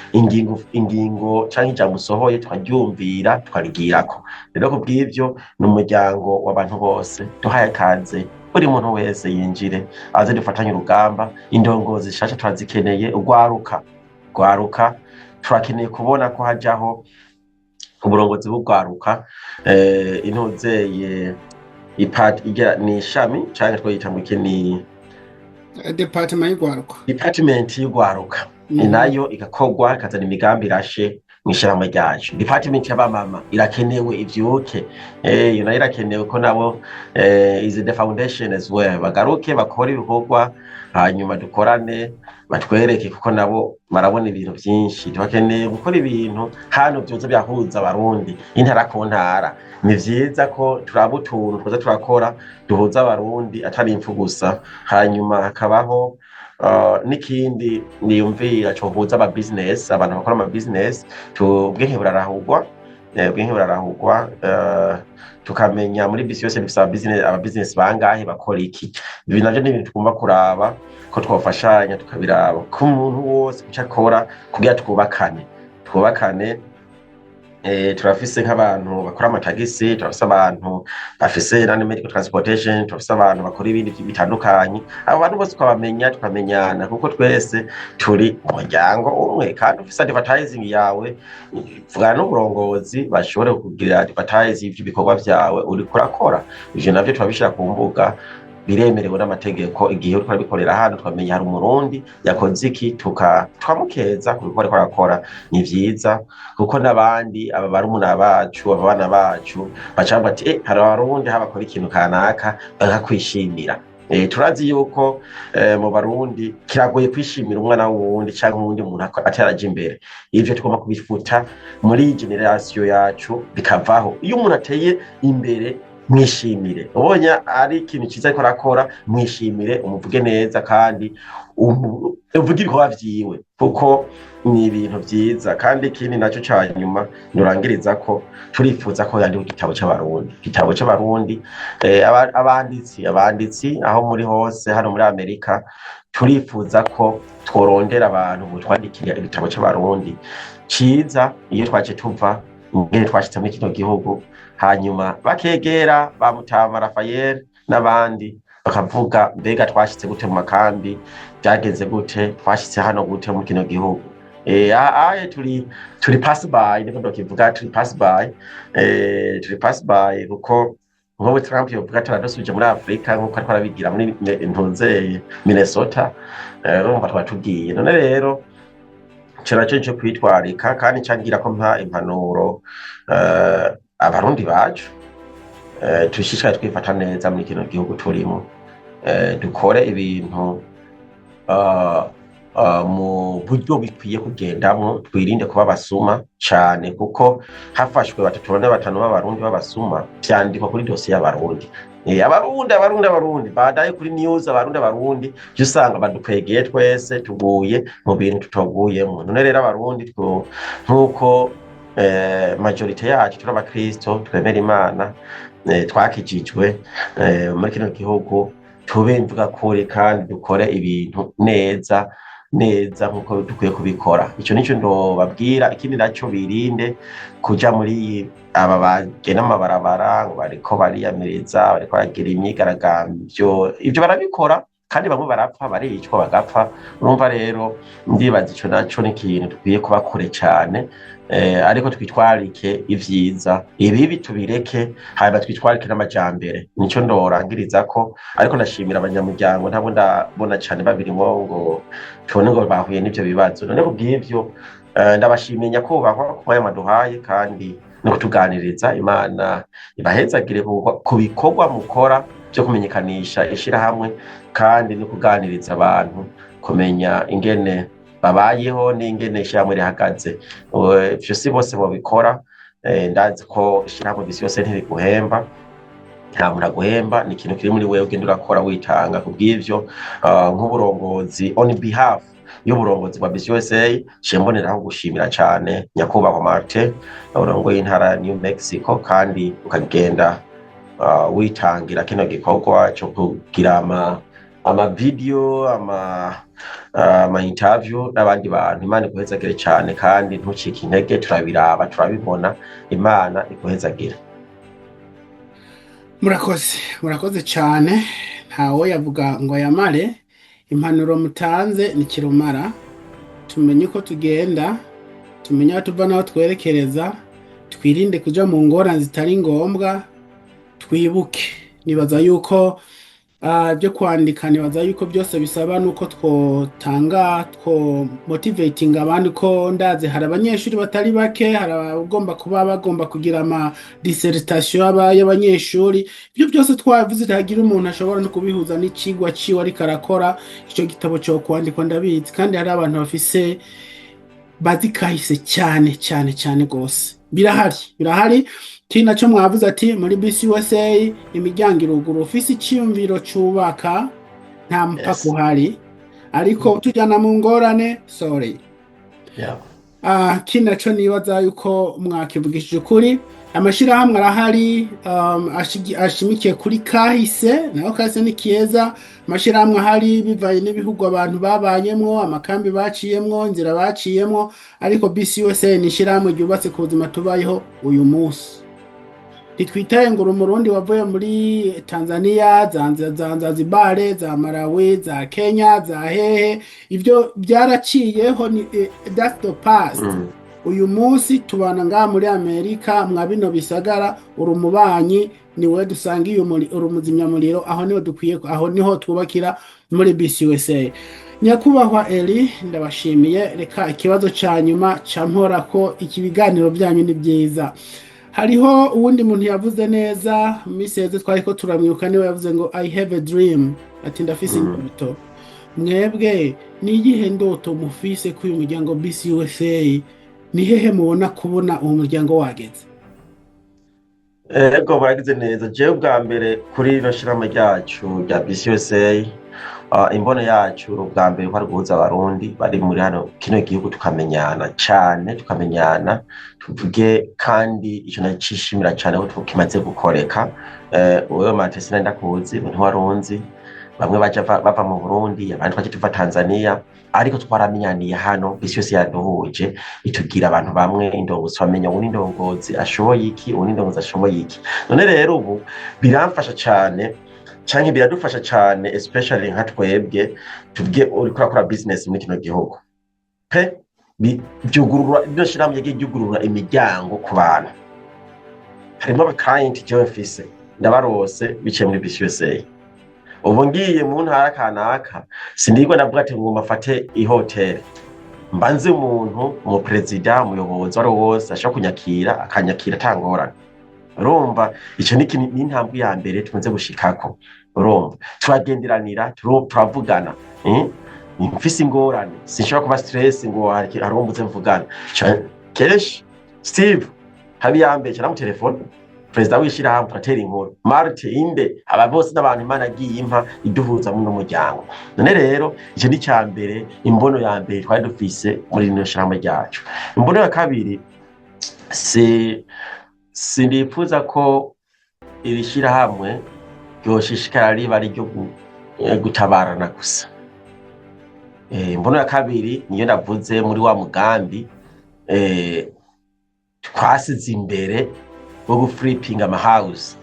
Ingingo canke ijambo usohoye tukaryumvira, tukarigirako. Rero kubw'ivyo, ni umuryango w'abantu bose. Duhaye kaze buri muntu wese yinjire, aze dufatanye urugamba. Indongozi zishasha turazikeneye. Ugwaruka turakeneye kubona ko hajaho uburongozi bw'ugwaruka. Intuzeye ipart igera ni ishami canke twoyita ngo iki? Ni Département y'urwaruka. Department y'ugwaruka nayo igakorwa, ikazana imigambi irashe mw'ishirahamwe ryacu. Department y'abamama irakenewe, ivyuke. Iyo nayo irakenewe ko nabo is the foundation as well. Bagaruke bakore ibikorwa, hanyuma dukorane, batwereke, kuko nabo barabona ibintu vyinshi. Tubakeneye gukora ibintu hano vyoza byahuza Abarundi intara ku ntara. Ni vyiza ko turaba utuntu twoza turakora duhuza Abarundi, atari impfu gusa. Hanyuma hakabaho n'ikindi niyumvira cohuza aba business, abantu bakora ama business. Ubwenge burarahugwa, ubwenge burarahugwa, tukamenya muri bisi yose dufise aba business bangahe, bakora iki. Ibi navyo ni ibintu tugomba kuraba ko twofashanya, tukabiraba ko umuntu wose kuco akora kugira twubakane, twubakane. Turafise nk'abantu bakora amatagisi, turafise abantu bafise non medical transportation, turafise abantu bakora ibindi bitandukanye. Abo bantu bose tukabamenya, tukamenyana, kuko twese turi umuryango umwe. Kandi ufise advertising yawe, vugana n'uburongozi bashobore kugira advertise y'ibikorwa vyawe uriko urakora. Ivyo navyo turabishira ku mbuga, biremerewe n'amategeko. Igihe uriko urabikorera hano, twamenya hari Umurundi yakoze iki, tukamukeza ku bikorwa ariko arakora. Ni vyiza kuko n'abandi, aba barumuna bacu, aba bana bacu, baca bavuga ati: "Hari Abarundi aho bakora ikintu kanaka," bakakwishimira. Turazi yuko mu Barundi kiragoye kwishimira umwana w'uwundi canke uwundi muntu ataraja imbere. Ivyo tugomba kubifuta muri génération yacu, bikavaho. Iyo umuntu ateye imbere, mwishimire. Ubonye ari ikintu ciza ariko arakora, mwishimire, umuvuge neza, kandi uvuge ibikorwa vyiwe, kuko ni ibintu vyiza. Kandi ikindi naco ca nyuma nurangiriza ko turifuza ko yandika igitabo c'Abarundi, igitabo c'Abarundi. Abanditsi aho muri hose hano muri Amerika, turifuza ko tworondera abantu botwandikira igitabo c'Abarundi ciza, iyo twaje tuva, ingene twashitse muri kino gihugu. Hanyuma bakegera ba Mutama Rafael n'abandi, bakavuga: mbega twashitse gute mu makambi, byagenze gute, twashitse hano gute mu kino gihugu? Aye turi pass by, niko ndokivuga, turi pass by, turi pass by, kuko nk'ubu Trump yovuga ati aradusubije muri Afrika, nk'uko ariko arabigira muri ntunzeye Minnesota, urumva twaba tugiye. None rero ico naco nico kwitwarika. Kandi ncangira ko mpa impanuro Abarundi bacu, dushishikare twifata neza muri kino gihugu turimo, dukore ibintu mu buryo bikwiye kugendamwo, twirinde kuba abasuma cane, kuko hafashwe batatu, bane, batanu b'Abarundi b'abasuma, vyandikwa kuri dosiye y'Abarundi. Abarundi, Abarundi, Abarundi, badaye kuri news, Abarundi, Abarundi, ivyo usanga badukwegeye twese tuguye mu bintu tutoguyemwo. None rero Abarundi, nk'uko majorité yacu turi abakristo, twemera Imana, twakijijwe, muri kino gihugu tube imvuga kuri kandi dukore ibintu neza neza nkuko dukwiye kubikora. Ico nico ndobabwira. Ikindi naco, birinde kuja muri aba bagenda amabarabara ngo bariko bariyamiriza, bariko baragira imyigaragambyo. Ivyo barabikora, kandi bamwe barapfa, baricwa, bagapfa. Urumva rero, ndibaza ico naco ni ikintu dukwiye kuba kure cane, ariko twitwarike ivyiza, ibibi tubireke, hanyuma twitwarike n'amajambere. Nico ndorangirizako. Ariko ndashimira abanyamuryango, ntabwo ndabona cane babirimwo ngo tubone ngo bahuye n'ivyo bibazo. None kubw'ivyo, ndabashimiye nyakubahwa ku mwanya mwaduhaye kandi no kutuganiriza. Imana ibahezagire ku bikorwa mukora vyo kumenyekanisha ishirahamwe kandi no kuganiriza abantu kumenya ingene babayeho n'ingene ishirahamwe rihagaze. Ivyo si bose bobikora. Ndazi ko ishirahamwe bisi yose ntiriguhemba. Nta muntu aguhemba, ni ikintu kiri muri wewe ugenda urakora witanga. Kubw'ivyo, nk'uburongozi, on behalf y'uburongozi bwa BCUSA, nciye mboneraho gushimira cane nyakubahwa Martin, urongoye intara ya New Mexico, kandi ukagenda witangira kino gikorwa co kugira ama video, ama interview n'abandi bantu. Imana iguhezagire cane kandi ntucike intege. Turabiraba, turabibona. Imana iguhezagire. Murakoze, murakoze cyane. Ntawe yavuga ngo yamare. Impanuro mutanze ni kirumara. Tumenye uko tugenda, tumenye aho tuva n'aho twerekereza, twirinde kuja mu ngorane zitari ngombwa, twibuke. Nibaza yuko byo kwandika, nibaza yuko byose bisaba nuko twotanga, two motivating abandi, ko ndazi hari abanyeshuri batari bake, hari abagomba kuba bagomba kugira ama dissertation y'abanyeshuri. Ibyo byose twavuze, hagira umuntu ashobora no kubihuza n'icigwa ciwe ariko arakora, ico gitabo cyo kwandikwa. Ndabizi kandi hari abantu bafise bazi kahise cyane cyane cyane gose. Birahari, birahari. Ikindi naco mwavuze ati muri BCUSA imiryango iruguru, ufise iciyumviro cubaka, nta mupaka uhari, ariko tujyana mu ngorane, sorry. Ikindi naco nibaza yuko mwakivugishije ukuri, amashirahamwe arahari ashimikiye kuri kahise, naho kahise ni keza. Amashirahamwe ahari bivanye n'ibihugu abantu babanyemwo, amakambi baciyemwo, inzira baciyemwo, ariko BCUSA ni ishirahamwe ryubatse ku buzima tubayeho uyu munsi. Ntitwitaye ngo uri Umurundi wavuye muri Tanzania, za Zanzibar, za Malawi, za Kenya, za hehe. Ibyo byaraciyeho, ni that's the past. Uyu munsi tubana ngaha muri Amerika, mwa bino bisagara, uri umubanyi, ni wowe dusangiye uri umuzimyamuriro. Aho niho dukwiye, aho niho twubakira muri BCUSA. Nyakubahwa Eli, ndabashimiye. Reka ikibazo ca nyuma ca mpora ko iki biganiro byanyu ni byiza. Hariho uwundi muntu yavuze neza mu minsi yeze, twari ko turamwibuka, niwe yavuze ngo "I have a dream", ati ndafise indoto. Mwebwe ni iyihe ndoto mufise kuri uyu muryango BCUSA? Ni hehe mubona kubona uwo muryango wageze? Ego, baragize neza. Jewe bwa mbere kuri rino shirahamwe ryacu rya BCUSA, imbono yacu ubwa mbere ko ari guhuza Abarundi bari muri hano kino gihugu, tukamenyana cane, tukamenyana tuvuge. Kandi ico nacishimira cane ko kimaze gukoreka. Wewe Mate sinari ndakuzi, ntiwarunzi. Bamwe baja bava mu Burundi, abandi twaje tuva Tanzania, ariko twaramenyaniye hano. BCUSA yaduhuje, itubwira abantu bamwe, indongozi, bamenya uwu n'indongozi ashoboye iki, uwu n'indongozi ashoboye iki. None rero ubu biramfasha cane canke biradufasha cane, especially nka twebwe tuvuge uriko urakora business muri kino gihugu pe, vyugurura, rino shirahamwe ryagiye ryugurura imiryango ku bantu. Harimo aba client jewe mfise ndabarose biciye muri BCUSA. Ubu ngiye mu ntara kanaka, sindirwa ndavuga ati ngo mafate ihoteli, mbanze umuntu, umuperezida, umuyobozi wari wose ashobora kunyakira, akanyakira atangorane. Urumva ico ni ni intambwe ya mbere tumaze gushikako. Urumva turagenderanira, turavugana, Mfise ingorane sinshobora kuba stress ngo hari uwo mbuze mvugana. Kenshi Steve Habiyambere caramutelefone, perezida w'ishirahamwe, turatera inkuru. Marte inde, aba bose n'abantu Imana agiye impa iduhuza muno muryango. None rero ico ni ca mbere, imbono ya mbere twari dufise muri rino shirahamwe ryacu. Imbono ya kabiri, si sinifuza ko iri shirahamwe ryoshishikara riba ari ryo gutabarana gusa. Imbono ya kabiri niyo navuze muri wa mugambi twasize imbere wo guflippinga ama house.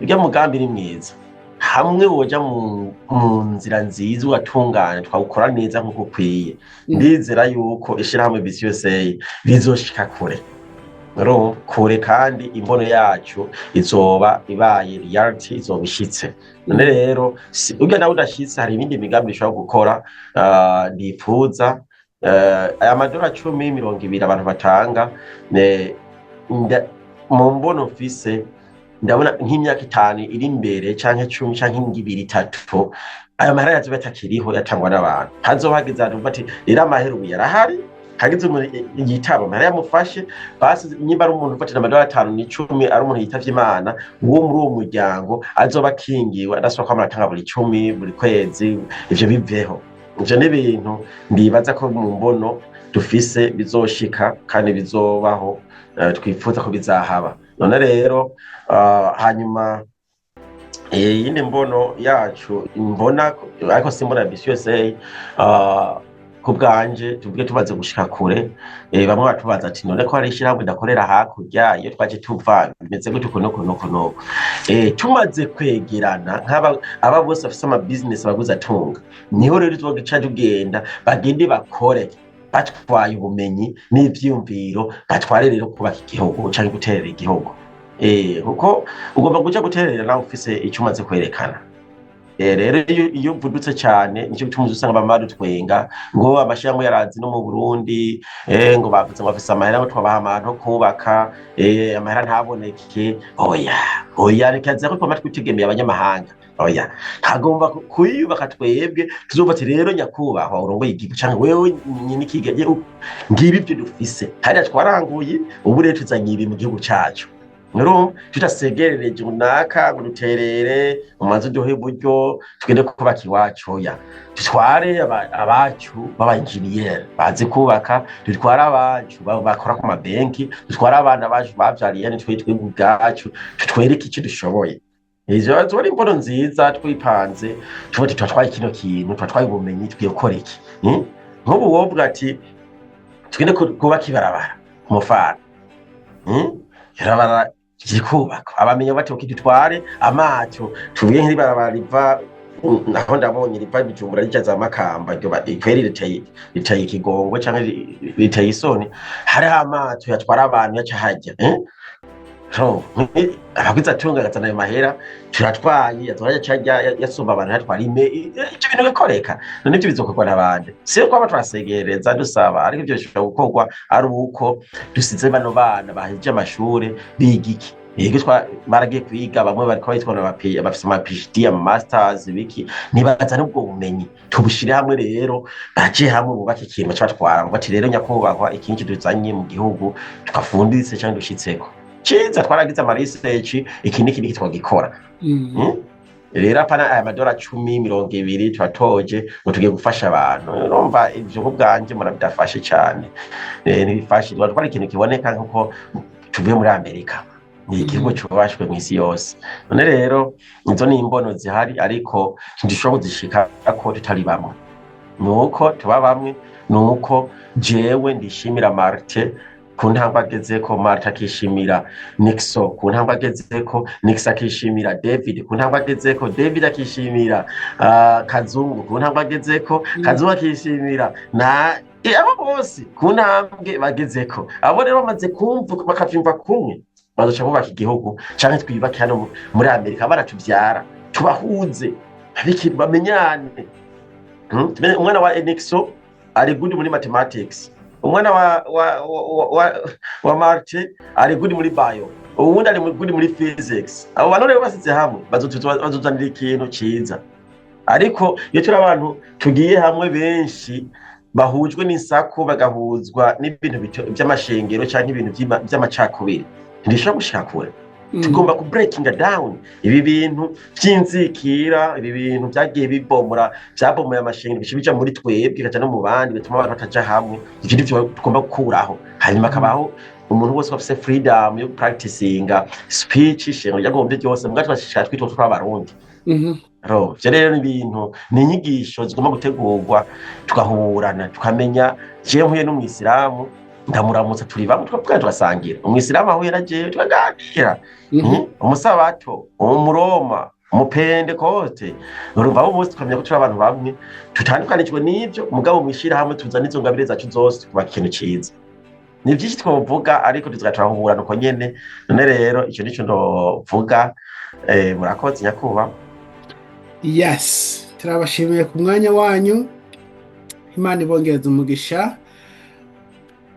Urya mugambi ni mwiza hamwe woja mu nzira nziza, ugatungana, twawukora neza nk'uko ukwiye. Ndizera yuko ishirahamwe BCUSA rizoshika kure. Urumva, kure, kandi imbono yacu izoba ibaye reality, izoba ishitse. None rero urya nawe udashitse, hari ibindi migambi dushobora gukora. Nifuza aya madora 10, 20 abantu batanga, mu mbono mfise ndabona nk'imyaka 5 iri imbere, canke 10, canke 2, 3, ayo mahera yazoba atakiriho yatangwa n'abantu. Hazoba hageze ahantu ati rero amahera ubu yarahari. Hagize umuntu yitaba, amahera yamufashe basi, niba ari umuntu ufatira amadolari 5 n'10, ari umuntu yitavye Imana, uwo muri uwo muryango azoba akingiwe, adasubira kwama aratanga buri 10 buri kwezi. Ivyo biveho. Ivyo ni ibintu ndibaza ko mu mbono dufise bizoshika kandi bizobaho, twifuza ko bizahaba. None rero hanyuma iyindi mbono yacu mbona, ariko simbona BCUSA, ku bwanje, tuvuge tumaze gushika kure, bamwe batubaza ati: "None ko hari ishirahamwe ridakorera hakurya iyo twaje tuva, bimeze gute?" Uku nuku nuku nuku. Tumaze kwegerana nk'aba aba bose bafise ama business, abaguzi atunga, niho rero tuzogica tugenda, bagende bakore batwaye ubumenyi n'ivyiyumviro, batware rero kubaka igihugu canke guterera igihugu, kuko ugomba kuja guterera nawe ufise ico umaze kwerekana. Rero iyo uvudutse cane, nico gituma usanga bama badutwenga ngo amashirahamwe yarazi no mu Burundi, ngo bavuze ngo bafise amahera, ngo twabaha abantu yo kubaka, amahera ntaboneke. Oya, oya, reka ko twama twitegemeye abanyamahanga. Oya, ntagomba kuyubaka twebwe. Tuzovuga ati: "Rero nyakubahwa urongoye igihugu, canke wewe nyine ikiga, ngibi ivyo dufise hariya twaranguye, ubu rero tuzanye ibi mu gihugu cacu." Urumva tudasegerereje runaka ngo duterere umaze uduhe uburyo tugende kubaka iwacu. Oya, dutware abacu b'aba engineer bazi kubaka, dutware abacu bakora ku mabenki, dutware abana bacu bavyariye nitwe twebwe ubwacu, tutwereke icyo dushoboye. Ivyo azoba ari imbono nziza twipanze, tuvuga tuti: "Turatwaye kino kintu, turatwaye ubumenyi, tugiye gukora iki?" Nk'ubu wovuga ati: "Tugende kubaka ibarabara ku mufana." Ibarabara riri kubakwa, abamenya bati: "Ok, dutware amato." Tuvuge nk'ibarabara riva aho ndabonye riva Bujumbura rija za Makamba, iryo kweri riteye ikigongwe canke riteye isoni. Hariho amato yatwara abantu yaca hajya, eh? So, abagwizatunga agazana ayo mahera, turatwaye, yatwara yaca ajya yasumba abantu, yatwara ime ivyo bintu bikoreka. None ivyo bizokorwa n'abandi? Si kwaba turasegereza dusaba, ariko ivyo bishobora gukorwa ari uko dusize bano bana bahejeje amashure biga iki. Yego, baragiye kwiga, bamwe bariko bitwa bafise ama PhD, ama masters, biki. Nibaza n'ubwo bumenyi tubushire hamwe rero, baje hamwe bubake ikintu baca batwara ngo ati: "Rero nyakubahwa, iki niki tuzanye mu gihugu twafunditse canke dushitseko ciza, twaragize ama research, iki niki niki twagikora." Rero apana aya madora 10, 20 turatoje ngo tugiye gufasha abantu. Urumva ivyo ku bwanje murabidafashe cane. Ntibifashe. Twari ikintu kiboneka nkuko tuvuye muri Amerika, ni igihugu cubashwe mw'isi yose. None rero izo ni imbono zihari, ariko ntidushobora kuzishikako tutari bamwe. Nuko tuba bamwe, nuko jewe ndishimira Marte ku ntambwe agezeko, Marte akishimira Nixon ku ntambwe agezeko, Nixon akishimira David ku ntambwe agezeko, David akishimira Kazungu ku ntambwe agezeko, Kazungu akishimira na abo bose ku ntambwe bagezeko. Abo rero bamaze kumva, bakavyumva kumwe, bazoca bubaka igihugu canke twiyubake hano muri Amerika. Baratuvyara, tubahuze, bamenyane. Tumenye umwana wa Nixon ari good muri mathematics, umwana wa Marte ari good muri bio, uwundi ari good muri physics. Abo bantu rero basize hamwe bazozanira ikintu ciza. Ariko iyo turi abantu tugiye hamwe benshi bahujwe n'insaku, bagahuzwa n'ibintu vy'amashengero canke ibintu vy'amacakubiri, ntibishobora gushika kure. Tugomba ku breaking down ibi bintu vy'inzikira, ibi bintu vyagiye bibomora, vyabomoye amashengero, bica bija muri twebwe, bikaja no mu bandi, bituma abantu bataja hamwe. Ivyo nivyo tugomba gukuraho, hanyuma akabaho umuntu wese afise freedom yo practicinga speech, ishengero ryagombye ryose, mbwa tubashishikara twitwa turi Abarundi. Ro ivyo rero ni ibintu, ni inyigisho zigomba gutegurwa, tugahuburana, tukamenya. Jewe mpuye n'umwisilamu ndamuramutsa, turi bamwe, tukavugana, tugasangira. Umwisilamu ahuye na jewe tukaganira. Umusabato, umuroma, umupentekote, urumva abo bose tukamenya ko turi abantu bamwe, tutandukanijwe n'ivyo. Mugabo mwishirahamwe tuzana izo ngabire zacu zose, tukubaka ikintu ciza. Ni vyinshi twovuga, ariko tuzaga turahuburana uko nyene. None rero ico nico ndovuga. Murakoze nyakubahwa. Yes, turabashimiye ku mwanya wanyu, Imana ibongereza umugisha.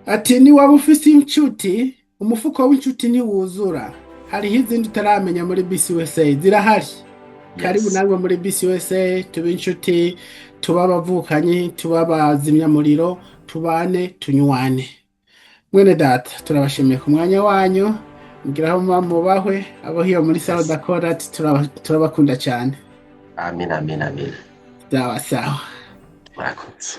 Ati: "Niwaba ufise inshuti, umufuko w'inshuti ntiwuzura, hariho izindi utaramenya muri BCUSA zirahari." Karibu Yes. namwe muri BCUSA, tube inshuti, tube abavukanyi, tube abazimyamuriro, tubane, tunywane. Mwene data, turabashimiye ku mwanya wanyu. Mugira aho muba mubahwe, abo hiyo muri South Dakota turabakunda cyane. Amin, amin, amin. Sawa sawa. Murakoze.